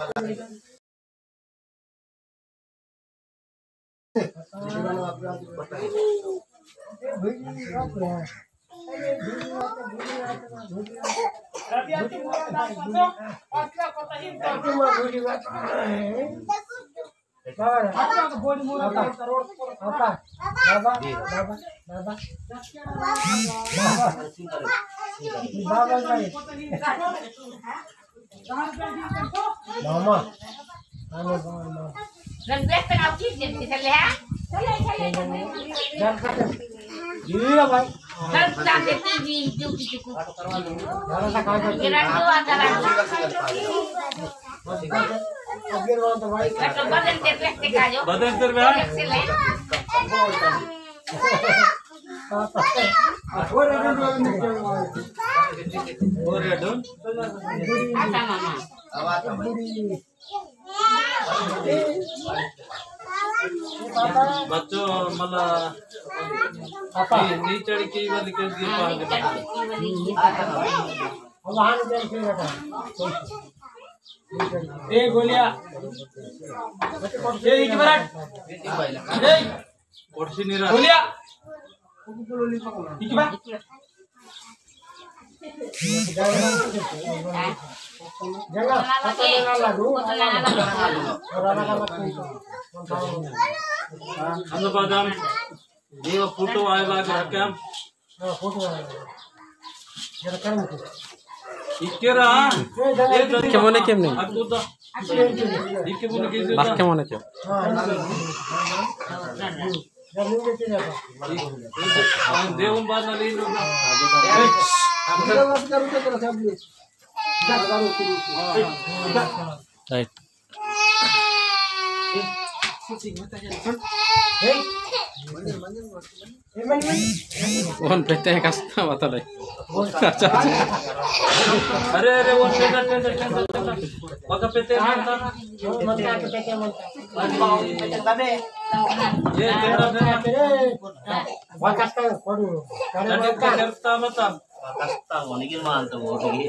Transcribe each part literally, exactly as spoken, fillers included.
बाबा, बाबा, बाबा। बाबा भाई। मामा। आने बाबा, मामा। रंग देख तक आओ, चीज देख के चले, हाँ? चले, चले, चले। डर करते। ये भाई। डर जाते टीवी, जो किसी को। डर सा कहाँ करते? ये रंग दो आता रंग। अब ये रंग तो भाई। बटन तेरे पे से काजो। बटन तेरे पे। से ले। बच्चों, मला नी-, नीचड़की वाली कर दी, पानी बता। ए गोलिया, ए इकी बरट, ए कोठसी निरा। बोलिया। इकी बा। अंदर बादाम। ये फोटो आए लाग रहा क्या? हाँ, फोटो आए। जरा कर मुझे। इक्के रहा। ए, जरा ये इक्के मने केम नहीं? अक तो दा। इक्के मने केम नहीं? बाकी मने केम? हाँ, हाँ, हाँ। जमीन बेचे जाता। हाँ, देवन बार ना ले लो। राइट। ओन पेते कष्ट बता ले। अरे, अरे, ओन पेते, पेते, पेते, पेते। पका पेते, पेते। ये तेरा, तेरा। वाकस्ता कोडू। चड्डी का करता मत। वाकस्ता वनिगिन मानता वोटगी।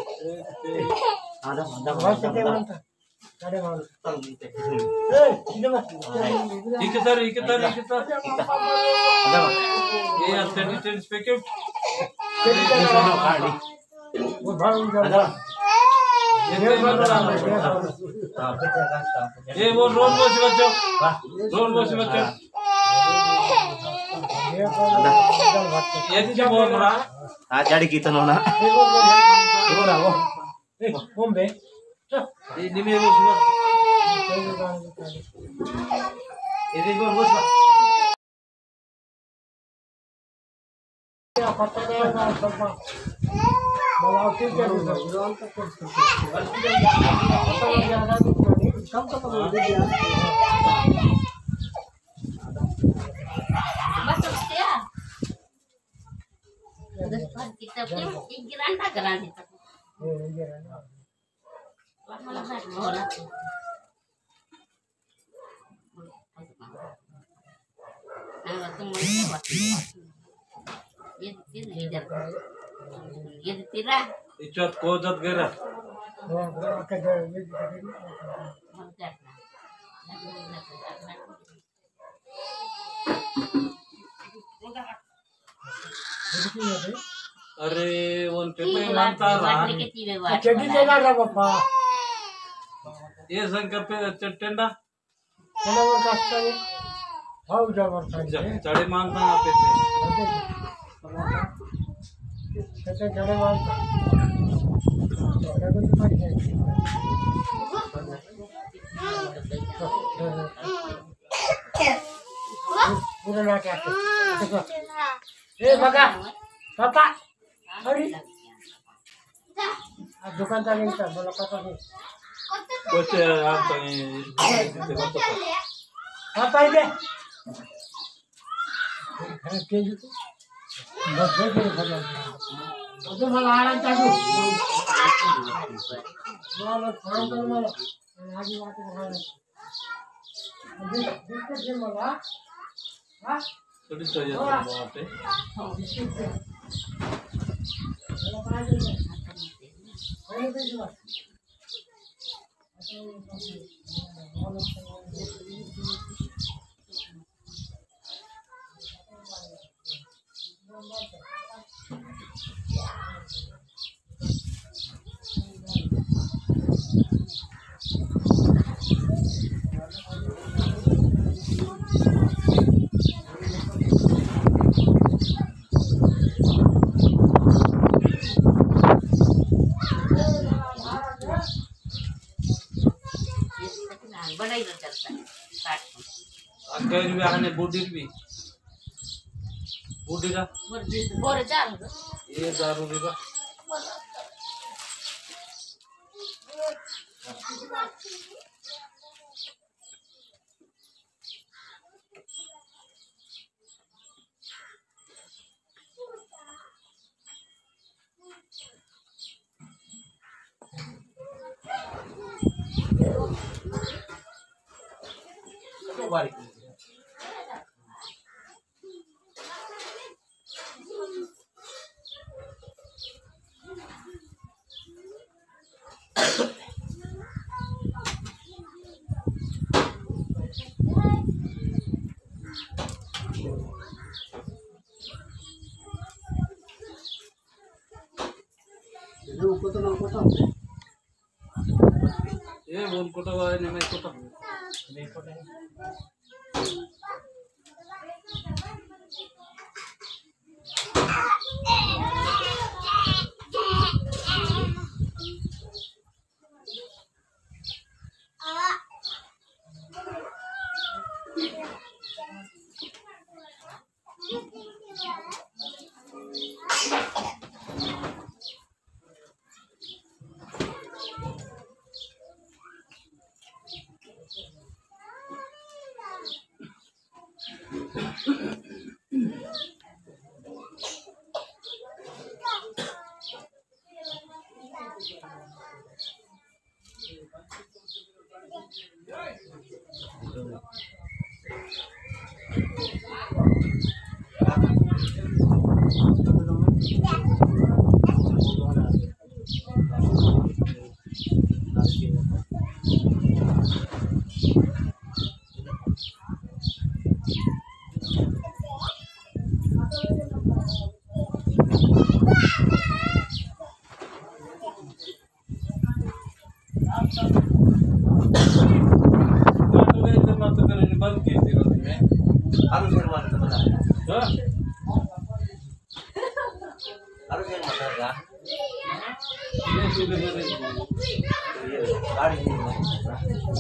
आदा, आदा, वाकस्ता आदा। चड्डी मान। ए, इधर मत। इकतर, इकतर, इकतर। आदा। ये अटेंडेंस पे क्यों? वो भाग जा। आदा। ये तो ये मत। ये वो रोन बोसी बच्चों। रोन बोसी बच्चों। ये क्या बोल रहा? आ, चड्डी की तनो ना। ये बोल रहा वो। ए, कौन बे? ये निमे वो सुना। ये देखो, वो सुना। इचोत को जत गेरा। अरे, उन पे कोई मानता रहा। चड्डी देना रहा बापा। ये संग पे च-, टेंडा? चलो, वो कष्ट है। हाउ जा, वो कष्ट है। चढ़े मानता ना पे थे। चड्डी चढ़े मानता। पूरा ना क्या? ए, बगा, पापा, अरे, आ दुकान का नहीं था, बोला पापा नहीं। बच्चे, आप तो नहीं, पापा इधर। बस, बस, बस। अरे, मला आराम चालू। मला फोन कर मला। आगे बात कर। बिस्कुट दे मला। हाँ? थोड़ी सा ये तो बात है। बिस्कुट दे। पहले दे दो। बढ़ाई लो चलता है, काट। अगर भी आने बूढ़ी भी, बूढ़ी का? बोरे चाल। ये दारू भी का? ए बोल कोटा वाले ने मैं कोटा।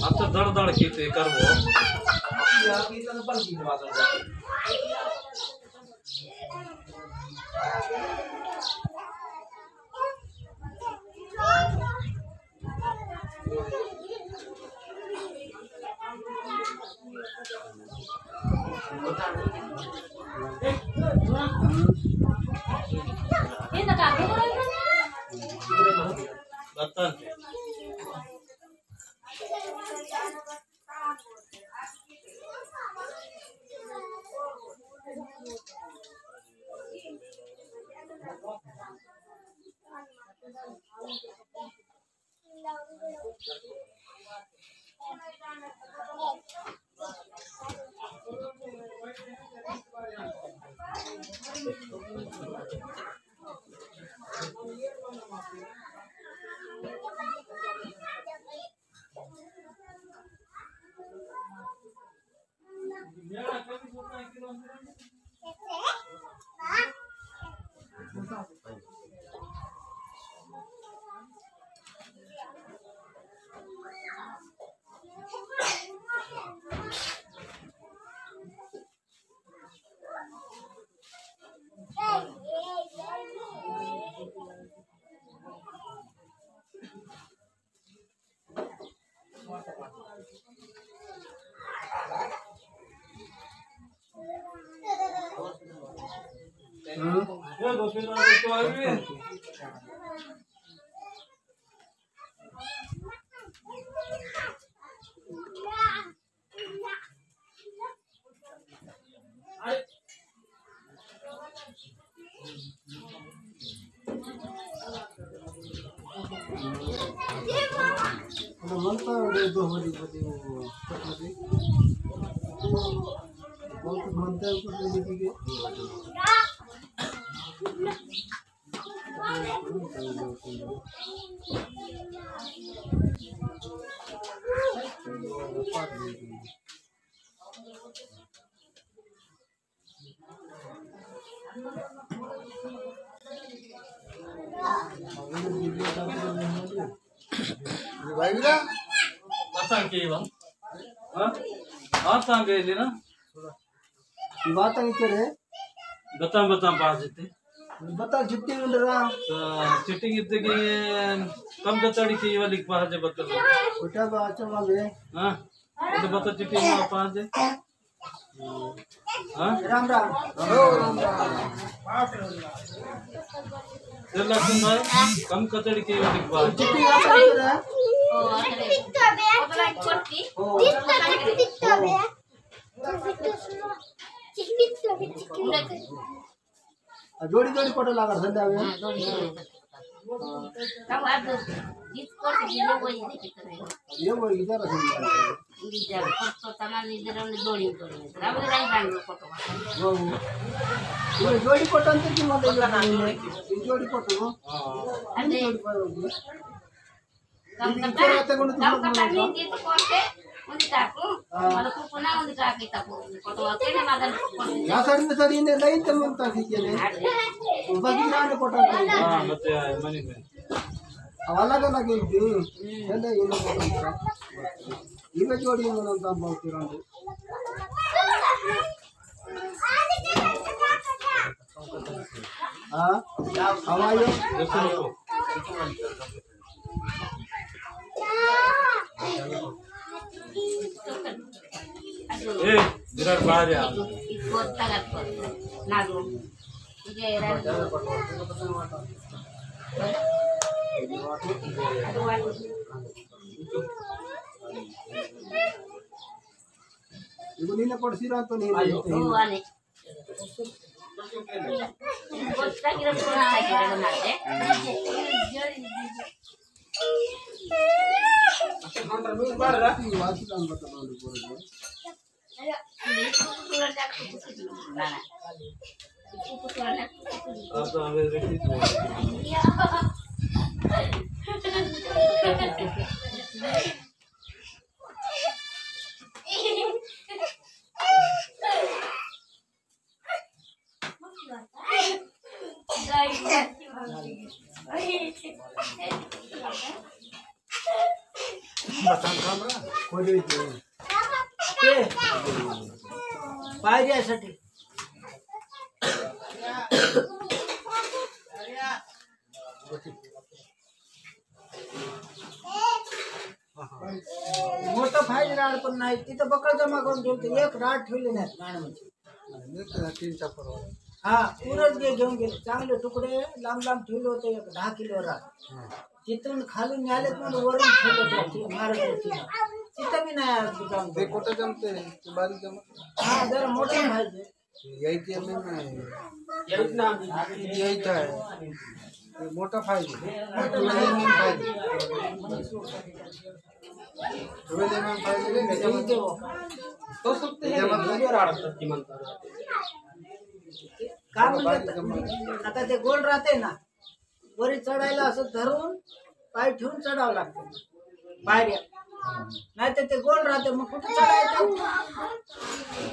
अब तो दड़ दड़ कीते करबो। बहुत घंटा ऊपर लेने की गए। बतांग के बा? हाँ? बात सांगे लेना। ये बात नहीं करे। बतांग, बतांग पास देते। बता छुट्टी मिल रहा। तो छुट्टी कितने की? कम कतड़ी की वाली पास दे बता। बेटा बात चला गए। हाँ। तो बता छुट्टी में पास दे। हाँ? राम राम। ओ, राम राम। चल, लक्ष्मण भाई, कम कचड़ी के एक बार। चिट्ठी आ गई तेरा? ओ। आ, जोड़ी जोड़ी फोटो लगा रहे हैं। हाँ, जोड़ी जोड़ी। तब आप जिस पर ये वो ये कितना है। ये वो इधर है। इधर, फोटो तना इधर हमने जोड़ी जोड़ी। राम राम राम फोटो। वो, वो। ये जोड़ी फोटो अंतर की मतलब फोटो ना जोड़ी। ये जोड़ी फोटो। हाँ। अरे। जोड़ी फोटो। कम इनके कटा, रहते कौन कम दूसरा कटा बोलता? नहीं, ये तो कौन से? उन्हीं का को, हाँ। मतलब को पुना उन्हीं का की तब को, को तो आते ना मदन को। या सर में सर इन्हें लाइन तो मन तक ही चले। हाँ। बाकी ना ने कोटा को। हाँ, बच्चे आए, मनी में। हवाला का लगे थी। हम्म। है ना, ये लोग को। ये भी जोड़ी में ना बहुत पुराने। हाँ? हवाई। ए, इधर बाहर आ। इगो नीने पड़सी रात तो नहीं। ओ, आने। बतांग कामरा कोई दे। के? पायरियासाठी। मोठं फायदे राड पण नाही, तिथं बकळ जमा करून ठेवते, एक राड ठेवले नाहीत गाणं म्हणजे. तीन चक्कर. हा, पुरच घे घेऊन गेले, चांगले तुकडे लांब लांब ठेवले होते, एक दहा किलो राड. तिथून खालून न्यालेत म्हणून वरून ठेवले होते, ते मारत होते ना. तिथं बी नाही आज जाऊन ते कुठं जमते? ते बारीक जमत. हा, जरा मोठे पाहिजे. यही तो हमें में यही तो है। ये मोटा फायदे। मोटा नहीं, नहीं फायदे। तुम्हें लेना फायदे नहीं, नहीं जमा। तो सब तो है, जमा नहीं। काम बारीक जमा। आता ते गोल राहते ना, वरी चढायला असं धरून पाय ठेवून चढावं लागतं बाहेर या. नाही तर ते गोल राहते, मग कुठं चढायचं?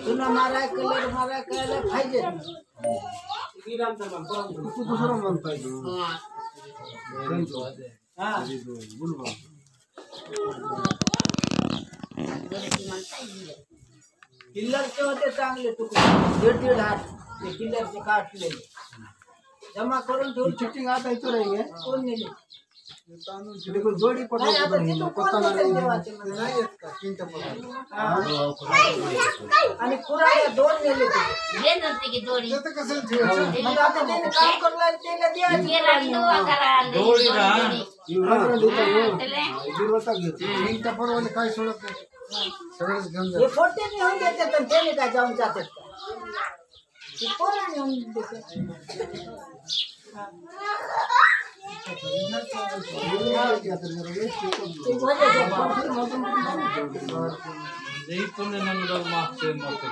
चुना माराय, कलर माराय, करायला पाहिजे. कुठं दुसरं मन पाहिजे. हा. हा. किल्लरचे होते चांगले तुकडे, दीड दीड हात, ते किल्लरचे काटले. जमा करून ठेवून चिट्टी आता इथं राहिले. कोण नेले? बिल्कुल जोडी पटवतो नाही, आता पण तिथं कोण पत्ता नेते नाही. देवाचे ते नाही येत का? चिंता पडतो. हा. आणि कुराड्या दोन नेले ते. ये नव्हते की दोरी. ते तर कसं ठेवायचं? मग आता त्याने काम करणार, त्याला द्या. ये राणी नवा करा, आणि दोरी ना. दोरी. हा, त्याला. चिंता पडवाले काय सोडत नाही. सगळंच घेऊन हे जातो. पोट्टे नेऊन देते, तर त्याने काय जाऊन जातात का? ते पोरं नेऊन देते. जय पुण्य नंदर मास्टर मास्टर।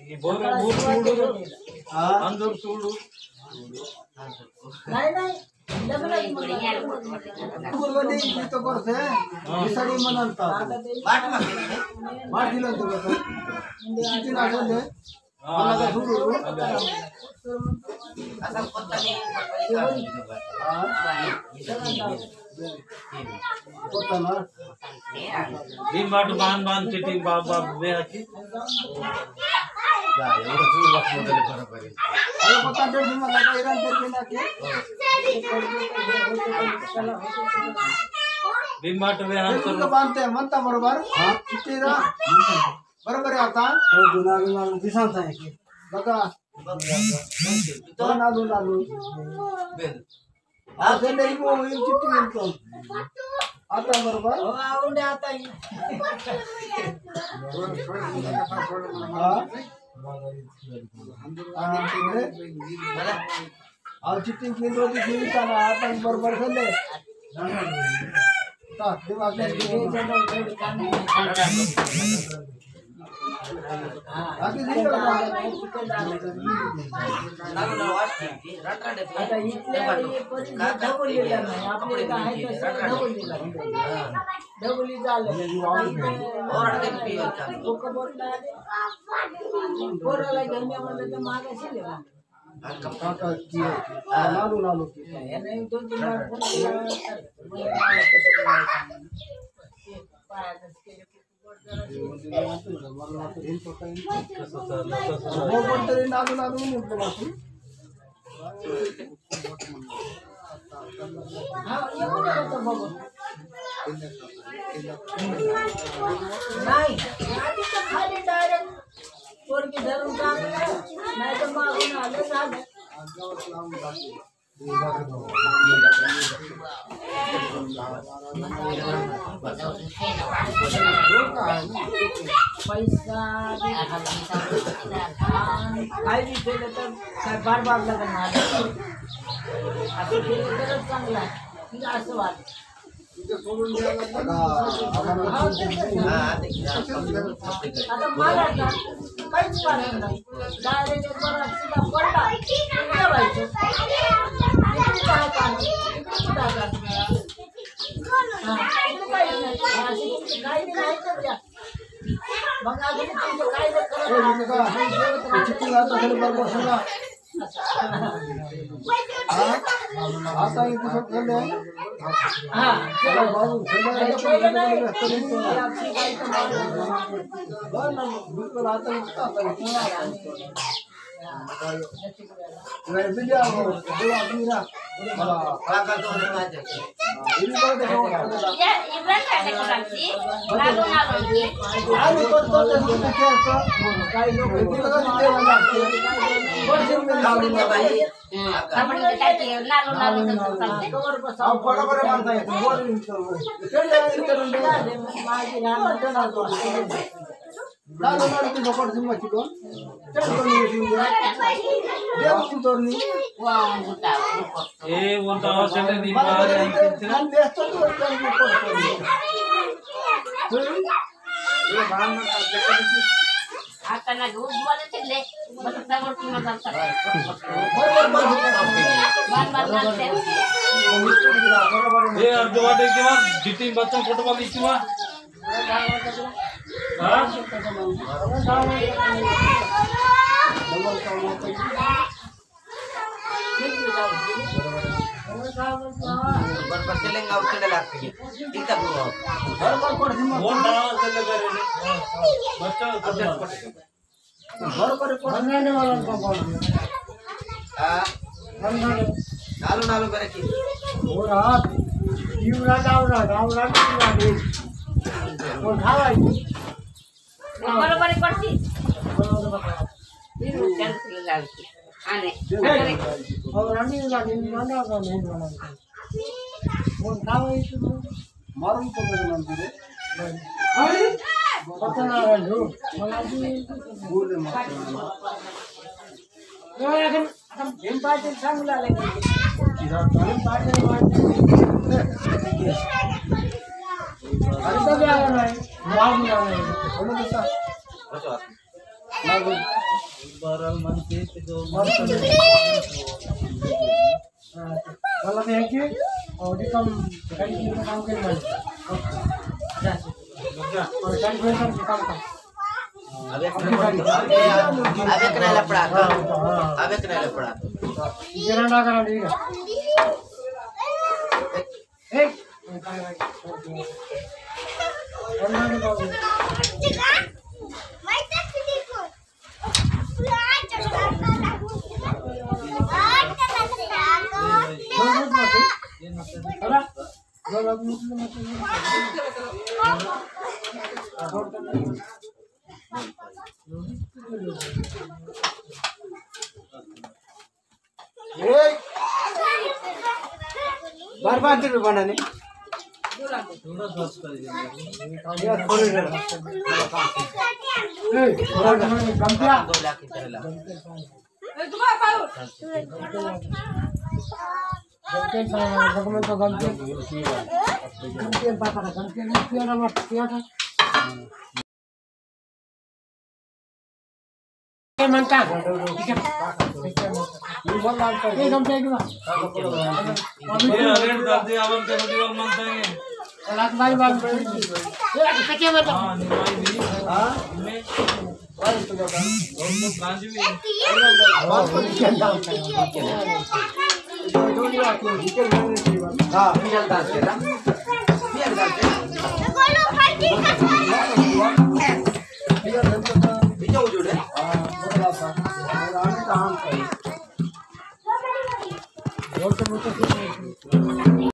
ये बोरे बोर सूडू। हाँ? अंदर सूडू। नहीं, नहीं। कुर्बानी की तो कर से, हाँ। ये सारी मनन था। बाट मत। बाट दिलन तो कर। इसी दिन आ जाओ। हाँ। असल पत्ता नहीं। हाँ। पत्ता ना। दिन बाट बान बान चिटिंग बाब बाब बे आके। जा, ये तो चूर वक्त में तेरे बराबर है। अरे पत्ता डेढ़ दिन में लगा, इरान पर भी ना के। दिन बाट बे ये आंसर तो बांधते हैं, मनता बरोबर। हाँ। चिट्टी रा। बरोबर आता। तो दुना भी मालूम दिसान था कि। बता। तो नालू, नालू। बेल। आ, संडे को ये छुट्टी मिलतो। आता बरोबर। ओ, आ, उंडे आता ही। हाँ। हाँ, संडे। आ, छुट्टी मिलतो तो जीवित आना, आता ही बरोबर संडे। ता, दिमाग में आता इतने ये पर डबल ले लेना, आपने कहा है तो सर डबल ले लेना। डबल ही डाल। और अड़के पी और चालू। बोरा लगे हमें हमारे तो मांगे से लेना। काका किए। हाँ। नालू, नालू किए। ये नहीं, दो तीन बार फोन किया। वो बोलते रहे, नालू, नालू नहीं बोला तू। हाँ, ये बोला तो बाबू। नहीं, अभी तो खाली डायरेक्ट और की धर्म का, नहीं तो माँ को ना ले जा। पैसा, खाई भी पहले तो बार बार लगना। अभी पहले तो चांगला, फिर आशीर्वाद। आता मला आता काहीच कारण नाही. डायरेक्ट एक बार सीधा पडला, इकडे व्हायचं. इकडे काय काम? इकडे कुठं काम? हा, इकडे काहीच नाही. हा, अशी तुमची काही बी नाही तर द्या. मग अजून तुमचं काय जर करत राहा. चिठ्ठी वाचता खाली बरोबर सुना. हाँ? आता इथे सब कर ले। हाँ। चलो बाबू, चलो, चलो, चलो, चलो, चलो। बस ना, बिल्कुल आता इथे, आता इथे। मैं भी जाऊँ, दो आदमी ना। हाँ। या, इब्राहिम का देखो बाबूजी, नालो, नालो जी। हम्म, अपन के काकी, नालो, नालो तो करते। ए, वोंटा सेले नी मारे। आता ना दूध वाले चले, बस तब और तुम्हारा दर्शन। बार बार दर्शन। ए, अर्जुवाटे किवा, जितिन बच्चों फोटो वाली किवा। हाँ? बरोबर चलेंगे, उतने लागते हैं। ठीक है, वो। बरोबर चलेगा रे। बच्चा, बरोबर। बनाने वाला को बोल। हाँ। बनाने। नालू, नालू करे की। वो रात, यू रात, आओ रात, आओ रात, आओ रात। वो खावा ही। बरोबर करती। आने। और रानी रानी राना का नहीं बना। वो ना वही तो मालूम तो मेरे नाम तेरे। अरे, पता ना है जो। बोले मत। ये अगर, अगर इन बातें संग ला लेंगे। इन बातें, अरे, तो क्या करना है? मार दिया है। बोलो तो सर। बरल मन के तो हाँ, चलो, thank you। और भी कम, कम काम के मन। और thank you, sir, काम का। अब एक, अब एक, अब एक नहीं लपड़ा। हाँ, हाँ। अब एक नहीं लपड़ा। ये ना करा, ठीक है। बार बार दिल बनाने। ये मनता। ये गम पे क्यों? ये रेड कर दे, अब हम तेरे को मनता है। लाख भाई बात। ये कच्चे में तो। हाँ, नहीं भाई, नहीं। हाँ? मैं